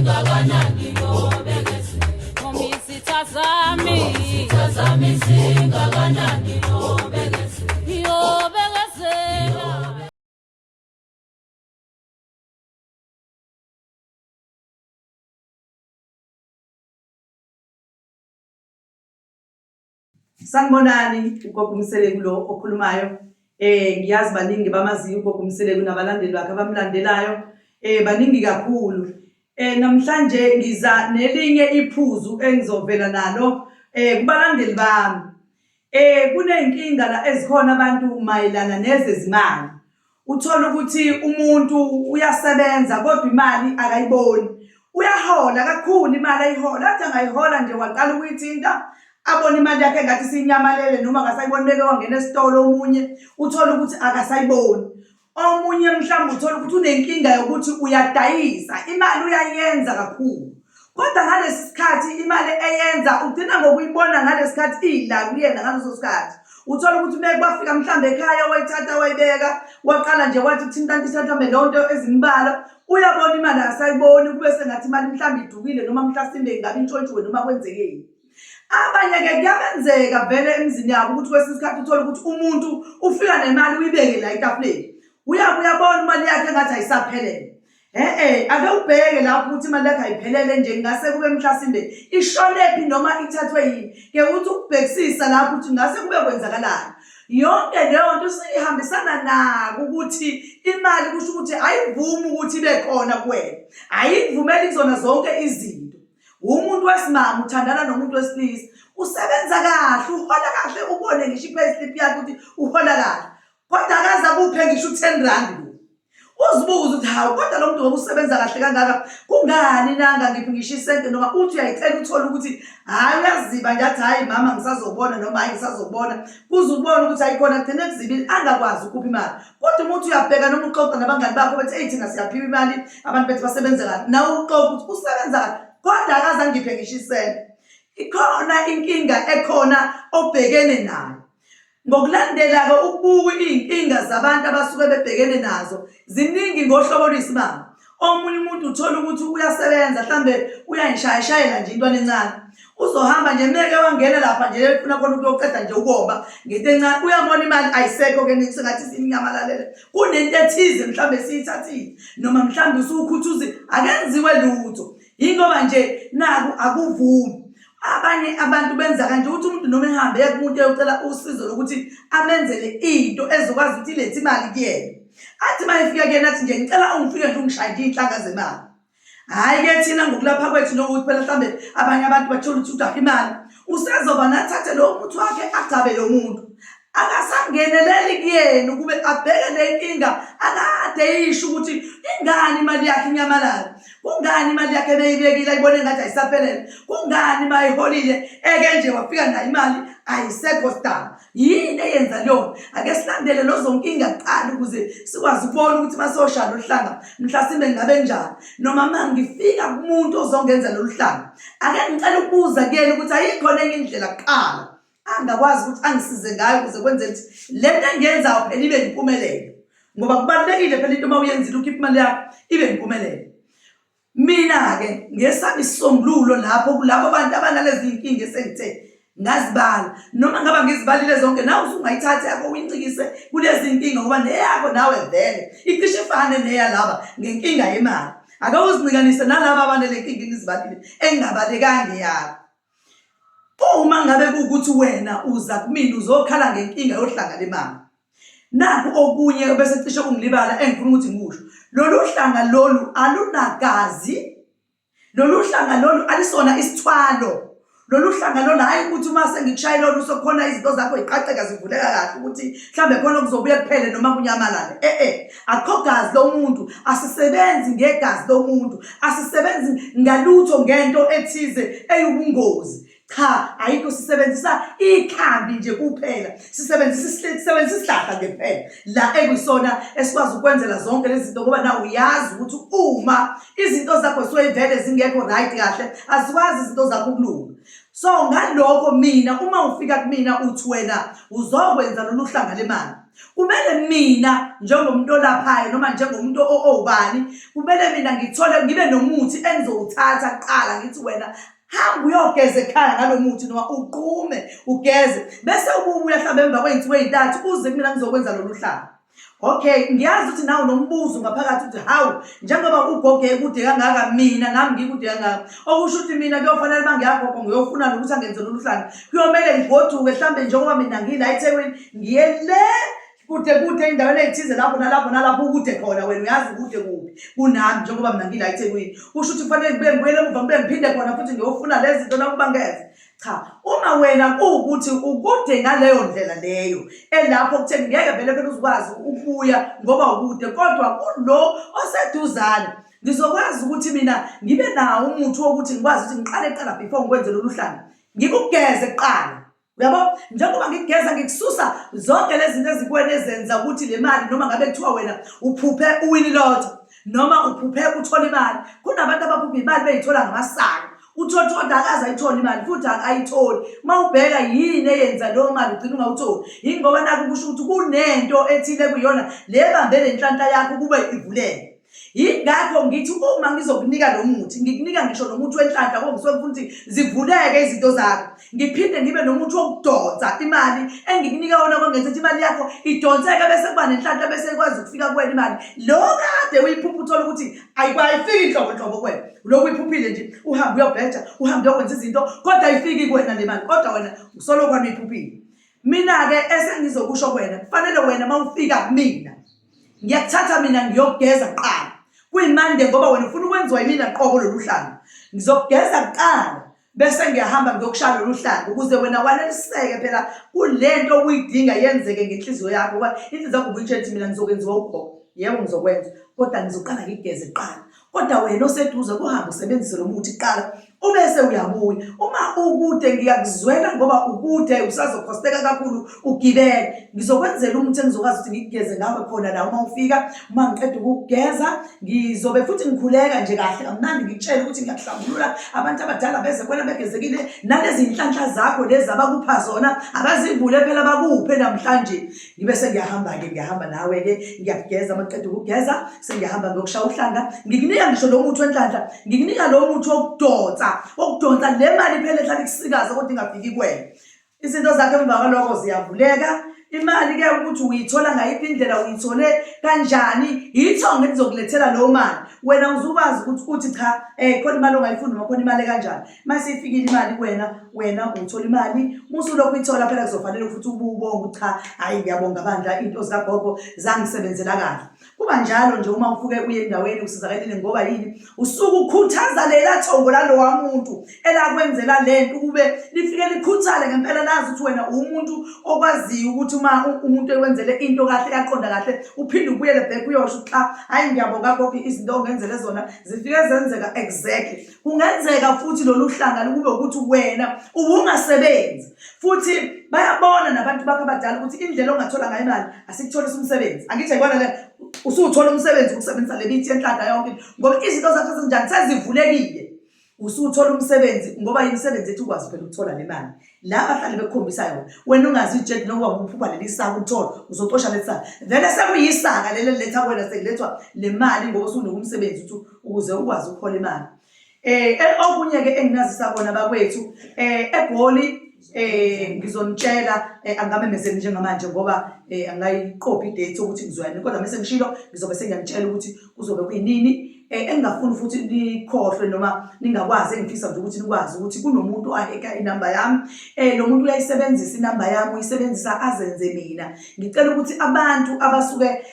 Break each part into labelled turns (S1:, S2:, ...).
S1: Singakanani nobekezela.
S2: Noma izitha zami.
S1: Izitha zami singakanani nobekezela.
S2: Ngiyobekezela.
S3: Sanibonani, uGogo uMseleku lo okhulumayo. Ngiyazi baningi bamaziyo uGogo uMseleku nabalandeli bakhe abamlandelayo. Baningi kakhulu. Namhlanje ngiza nelinye iphuzu engizovela nalo kubalandeli bami. Kuney'nkinga la ezikhona abantu mayelana nezezimali. Uthole ukuthi umuntu uyasebenza kodwa imali akayiboni. Uyahola kakhulu imali ayihola, athi angayihola nje waqala ukuyithinta abone imali yakhe engathi isinyamalele noma akasayiboni beke wangena esitolo omunye uthole ukuthi akasayiboni. Omunye mhlawumbe uthole ukuthi unenkinga yokuthi uyadayisa, imali uyayenza kakhulu. Kodwa ngalesi sikhathi imali eyenza ugcina ngokuyibona ngalesi sikhathi ila kuyena ngaleso sikhathi. Uthola ukuthi uma kwafika mhlawumbe ekhaya wayithatha wayibeka waqala nje wathi thinta ntisa mhlawumbe leyo nto ezimbalwa uyabona imali akasayiboni kube sengathi imali mhlawumbe idukile noma mhlasimbe ingabe intshontshiwe noma kwenzekeni. Abanye-ke kuyabenzeka vele emizini yabo ukuthi kwesinye isikhathi uthole ukuthi umuntu ufika nemali uyibeke la etafuleni. Uyabe uyabona imali yakhe engathi ayisaphelele. E-e, ake ubheke lapho ukuthi imali yakho ayiphelele nje ngase kube mhlasimbe ishonephi noma ithathwe yini. Ke uthi ukubhekisisa lapho ukuthi ngase kube kwenzakalani. Yonke leyo nto isihambisana nako ukuthi imali kusho ukuthi ayivumi ukuthi ibe khona kuwena. Ayikuvumeli kuzona zonke izinto. Umuntu wesimame uthandana nomuntu wesilisa, usebenza kahle, uhola kahle, ubone ngisho i-payslip yakhe ukuthi uhola kahle. Kodwa akaze akuphe ngisho u-10 rand lo. Uzibuze ukuthi hawu kodwa lo muntu ngoba usebenza kahle kangaka kungani nanga ngiphi ngisho isente noma uthi uyayicela uthole ukuthi hhayi uyaziba nje athi hhayi mama ngisazobona noma hhayi ngisazobona kuze ubone ukuthi ayikhona kugcine kuzibile angakwazi ukupha imali kodwa uma uthi uyabheka noma uxoxa nabangani bakho bethi eyi thina siyaphiwa imali abantu bethu basebenza kahle nawe uxoxa ukuthi usebenza kahle kodwa akaze angiphe ngisho isente ikhona inkinga ekhona obhekene nayo. Ngokulandela-ke ukubuka iy'nkinga zabantu abasuke bebhekene nazo, ziningi ngohlobo oluyisimanga. Omunye umuntu uthola ukuthi uyasebenza mhlambe uyayishayashayela nje intwana encane. Uzohamba nje meke wangena lapha nje efuna khona ukuyoqeda nje ukomba ngento encane uyabona imali ayisekho-ke sengathi isinyamalalele. Kunento ethize mhlambe esiyithathile noma mhlambe usuwukhuthuzi akenziwe lutho. Yingoba nje naku akuvumi. Abanye abantu benza kanje ukuthi umuntu noma ehambe eya kumuntu eyocela usizo lokuthi amenzele into ezokwazi ukuthi ilethe imali kuyena. Athi uma efika kuyena athi nje ngicela ungifike nje ungishaye nje iy'nhlanga zemali. Hhayi-ke thina ngokulapha kwethu nokuthi phela mhlawumbe abanye abantu bathola ukuthi ujaha imali. Usezoba nathathe lowo muthi wakhe agcabe lo muntu. Akasangeneleli kuyena ukube abheke le nkinga akade eyisho ukuthi ingani imali yakhe inyamalala. Kungani imali yakhe ebeyibekile ayibone ngathi ayisaphelele? Kungani mayiholile eke nje wafika nayo imali ayisekho sidaba? Yini eyenza leyo? Ake silandele lozo nkinga kuqala ukuze sikwazi ukubona ukuthi masoshaya lolu hlanga mhlasimbe ngabe njani noma uma ngifika kumuntu ozongenza lolu hlanga ake ngicela ukubuza kuyena ukuthi ayikho nenye indlela kuqala angakwazi ukuthi angisize ngayo ukuze kwenzeke ukuthi le nto engiyenzayo phela ibe yimpumelelo ngoba kubalulekile phela into uma uyenzile ukhipha imali yakho ibe yimpumelelo. Mina-ke ngesami isisombululo lapho kulabo bantu abanalezi iy'nkinga esengithe ngazibala noma ngaba ngizibalile zonke nawe usungayithatha yakho uyincikise kulezi nkinga ngoba neyakho nawe vele icishe ifane neyalaba ngenkinga yemali. Ake uzincikanise nalaba abanale nkinga engizibalile engingabalekanga eyakho. Uma ngabe kuwukuthi wena uza kumina uzokhala ngenkinga yohlanga lemali. Nakhu okunye obese cishe kungilibala engifuna ukuthi ngikusho. Lolu hlanga lolu alunagazi. Lolu hlanga lolu alisona isithwalo. Lolu hlanga lolu hhayi ukuthi uma sengikushayela lolu sekukhona izinto zakho ziqaqeka zivuleka kahle ukuthi mhlawumbe khona okuzobuye kuphele noma kunyamalale. E-e, akukho gazi lomuntu, asisebenzi ngegazi lomuntu, asisebenzi ngalutho ngento ethize eyubungozi. Cha, ayikho sisebenzisa ikhambi nje kuphela. Sisebenzisa sisebenzisa isihlahla nje kuphela. La ekuyisona esikwazi ukwenzela zonke lezi zinto ngoba nawe uyazi ukuthi uma izinto zakho zisuke vele zingekho right kahle, azikwazi izinto zakho ukulunga. So ngalokho mina uma ufika kumina uthi wena uzokwenza lolu hlanga lemali. Kumele mina njengomuntu olaphayo noma njengomuntu owubani, kumele mina ngithole ngibe nomuthi engizowuthatha. ngizokuthatha kuqala ngithi wena hamba uyogeza ekhaya ngalo muthi noma uqume ugeze bese ubuya mhlawumbe emva kwey'nsuku ey'ntathu uze kumina ngizokwenza lolu hlanga. Okay, ngiyazi ukuthi nawe unombuzo ngaphakathi ukuthi hawu njengoba ugogo ekude kangaka mina nami ngikude kangaka okusho ukuthi mina kuyofanele uma ngiyagogo ngiyofuna nokuthi angenze lolu hlanga kuyomele ngigoduke mhlawumbe njengoba mina ngila eThekwini ngiye le kude kude endaweni ey'thize lapho nalapho nalapho ukude khona wena uyazi ukude kuphi kunami njengoba mina ngila eThekwini kusho ukuthi kufanele ngibuye ngibuyele emuva ngibuye ngiphinde khona futhi ngiyofuna lezi zinto nakuba ngeze Cha, uma wena kuwukuthi ukude ngaleyo ndlela leyo elapho kutheni ngeke vele phela uzukwazi ukubuya ngoba ukude kodwa kulo oseduzane ngizokwazi ukuthi mina ngibe nawo umuthi wokuthi ngikwazi ukuthi ngiqale kuqala before ngikwenze lolu hlanga ngikugeze kuqala uyabo njengoba ngikugeza ngikususa zonke lezi zinto ezikuwena ezenza ukuthi le mali noma ngabe kuthiwa wena uphuphe uwini lotho noma uphuphe uthola imali kunabantu abaphupha imali beyithola ngamasaka Uthole ukuthi kodwa akaze ayithole imali futhi akayitholi. Uma ubheka yini eyenza leyo mali ugcina ungawutholi. Yingoba nakhu kusho ukuthi kunento ethile kuyona le ebambe le nhlanhla yakho ukube ivuleke. Yingakho ngithi uma ngizokunika lo muthi, ngikunika ngisho nomuthi wenhlanhla ngoba ngisuke ngifuna ukuthi zivuleke izinto zakho. Ngiphinde ngibe nomuthi wokudonsa imali engikunika wona kwangenza ukuthi imali yakho idonseke bese kuba nenhlanhla bese ikwazi ukufika kuwena imali. Lo kade uyiphupha uthole ukuthi ayifiki nhlobo nhlobo kuwena. Ulokhu uyiphuphile nje uhambe uyobheja uhambe uyokwenza izinto kodwa ayifiki kuwena le mali kodwa wena usolokhu uyiphuphile. Mina-ke esengizokusho kuwena kufanele wena uma ufika kumina ngiyakuthatha mina ngiyokugeza kuqala kuyimande ngoba wena ufuna ukwenziwa yimina qobo lolu hlanga ngizokugeza kuqala bese ngiyahamba ngiyokushaya lolu hlanga ukuze wena waneliseke phela kule nto obuyidinga yenzeke ngenhliziyo yakho ngoba inhliziyo yakho ubuyitshela ukuthi mina ngizokwenziwa ugogo yebo ngizokwenza kodwa ngizoqala ngigeze kuqala kodwa wena oseduze kuhambe usebenzise lo muthi kuqala ubese uyabuya uma ukude ngiyakuzwela ngoba ukude usazokhosteka kakhulu ugibele ngizokwenzela umuthi engizokwazi ukuthi ngikugeze ngawe khona la uma ufika uma ngiqeda ukukugeza Ngizobe futhi ngikhuleka nje kahle kamnandi ngikutshele ukuthi ngiyakuhlambulula abantu abadala beze kuwena begezekile nalezi nhlanhla zakho lezi abakupha zona abazivule phela bakuphe namhlanje. Ngibe sengiyahamba-ke ngiyahamba nawe-ke ngiyakugeza uma ngiqeda ukugeza sengiyahamba ngiyokushaya uhlanga ngikunika ngisho lo muthi wenhlanhla ngikunika lo muthi wokudonsa wokudonsa le mali phela ehlala ikusikaza kodwa ingafiki kuwena. Izinto zakho emva kwalokho ziyavuleka. Imali-ke ukuthi uyithola ngayiphi indlela uyithole kanjani yithongo elizokulethela leyo mali. Wena uzukwazi ukuthi uthi cha um khona imali ongayifuni noma khona imali ekanjani. Uma seyifikile imali kuwena, wena uthola imali. Uma usulokhu uyithola phela kuzofanele futhi ube ubonga ukuthi cha hhayi ngiyabonga bandla iy'nto zikagogo zangisebenzela kahle. Kuba njalo nje uma ufuke uye endaweni usizakalile ngoba yini usuke ukhuthaza lela thongo lalowa muntu elakwenzela lento ukube lifike likhuthale ngempela lazi ukuthi wena uwumuntu okwaziyo ukuthi uma umuntu ekwenzele into kahle yaqonda kahle uphinde ubuyele back uyosho ukuthi cha hayi ngiyabonga gogo izinto ongenzele zona zifike zenzeka exactly kungenzeka futhi lolu hlanga lukube ukuthi wena ubungasebenzi futhi bayabona nabantu bakho abadala ukuthi indlela ongathola ngayo imali asikutholisa umsebenzi angithi ayibona le usuwuthola umsebenzi ukusebenzisa le mithi yenhlanhla yonke ngoba izinto zakho sezinjani sezivulekile usuthola umsebenzi ngoba imisebenzi ethi ukwazi phela ukuthola le mali la bahlale bekukhombisa yona wena ungazitsheli nokuba uphupha leli saka ukuthola uzocosha leli saka vele sekuyisaka leli eliletha kuwena sekulethwa le mali ngoba usunika umsebenzi ukuthi ukuze ukwazi ukuthola imali okunye ke enginazisa kona bakwethu eGoli ngizonitshela angamemezeli njengamanje ngoba angayiqophi idate ukuthi ngizoya nini kodwa mese ngishilo ngizobe sengiyanitshela ukuthi kuzobe kuyinini engingafuni futhi nikhohlwe noma ningakwazi engifisa nje ukuthi nikwazi ukuthi kunomuntu aheka inamba yami lo muntu uyayisebenzisa inamba yami uyisebenzisa azenze mina ngicela ukuthi abantu abasuke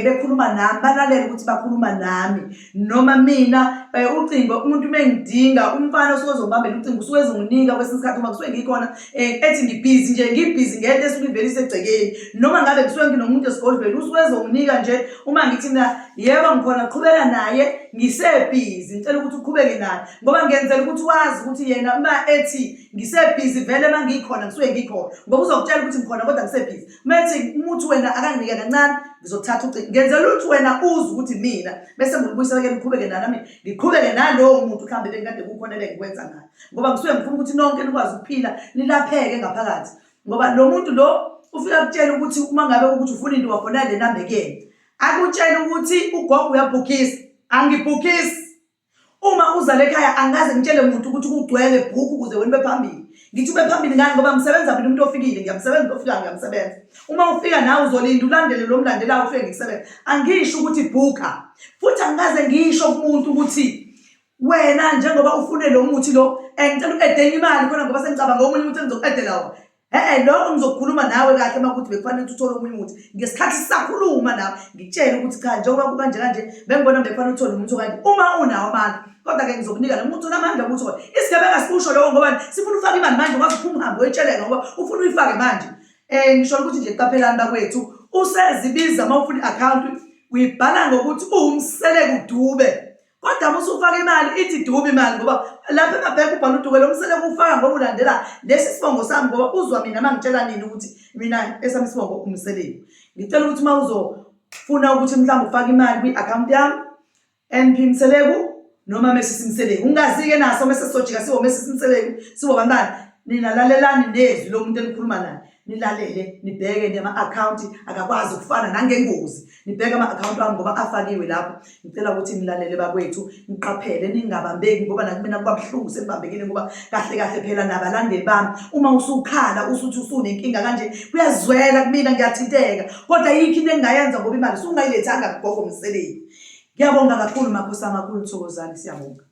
S3: bekhuluma nami balalele ukuthi bakhuluma nami noma mina ucingo umuntu mengidinga umfana osuke ezombambela ucingo usuke ezonginika kwesinye isikhathi uma kusuke ngikhona ethi ngibhizi nje ngibhizi ngento esuke ivele isegcekeni noma ngabe kusuke nginomuntu esigodlweni usuke ezonginika nje uma ngithi mina yebo ngikhona qhubeka naye ngisebhizi ngicela ukuthi uqhubeke naye ngoba ngenzela ukuthi wazi ukuthi yena uma ethi ngisebhizi vele uma ngikhona ngisuke ngikhona ngoba uzokutshela ukuthi ngikhona kodwa ngisebhizi Methi umuthi wena akanginike kancane ngizothatha ucingo. Ngenzela ukuthi wena uze ukuthi mina bese ngilubuyisela ke ngiqhubeke nami ngiqhubeke nalowo muntu mhlawumbe bengikade kukhona ebengikwenza ngayo. Ngoba ngisuke ngifuna ukuthi nonke nikwazi ukuphila nilapheke ngaphakathi. Ngoba lo muntu lo ufika kutshela ukuthi uma ngabe ukuthi ufuna into wafonela le namba ekuyena. Akutshela ukuthi ugogo uyabhukisa. Angibhukisi. Uma uza lekhaya angaze ngitshele muntu ukuthi kugcwele bhuku ukuze wena ube phambili. Ngithi ube phambili ngani ngoba ngisebenza mina umuntu ofikile ngiyamsebenza umuntu ofikayo ngiyamsebenza. Uma ufika nawe uzolinda ulandele lo mlandelayo ufike ngikusebenza. Angisho ukuthi bhukha. Futhi angikaze ngisho kumuntu ukuthi wena njengoba ufune lo muthi lo eh, ngicela u-ede enye imali khona ngoba sengicabanga omunye umuthi engizoku-edela wona. E-e lokho ngizokhuluma nawe kahle uma kuthi bekufanele ukuthi uthole omunye umuthi ngesikhathi sisakhuluma nawe ngikutshele ukuthi cha njengoba kukanje kanje bengibona bekufanele uthole umuthi okanje uma unawo amandla kodwa-ke ngizokunika lo muthi onamandla ukuthi uthole isigebenga sikusho lokho ngoba sifuna ufake imali manje ungaze uphume uhambe uyitsheleka ngoba ufuna uyifake manje um ngisho ukuthi nje qaphelani bakwethu usezibiza uma ufuna i-akhawunti uyibhala ngokuthi uwumseleku dube Kodwa uma usufaka imali ithi dubi imali ngoba lapha emabhenki ubhala uduke lo msele kufaka ngoba ulandela lesi sibongo sami ngoba uzwa mina uma ngitshela nini ukuthi mina esami isibongo umseleku. Ngicela ukuthi uma uzofuna ukuthi mhlawumbe ufake imali kwi-akhawunti yami NP Mseleku noma Mesisi Mseleku. Ungazi-ke naso mese sojika siwo Mesisi Mseleku siwo bantwana. Nina lalelani nezwi lomuntu enikhuluma naye. Nilalele nibheke nama-akhawunti akakwazi ukufana nangengozi. Nibheke ama-akhawunti wami ngoba afakiwe lapho. Ngicela ukuthi nilalele bakwethu, niqaphele ningabambeki ngoba nakumina kuba buhlungu senibambekile ngoba kahle kahle phela nabalandeli bami uma usukhala usuthi usunenkinga kanje kuyazwela kumina ngiyathinteka kodwa ayikho into engingayenza ngoba imali usungayilethanga kugogo Mseleku. Ngiyabonga kakhulu makhosi amakhulu thokozani siyabonga.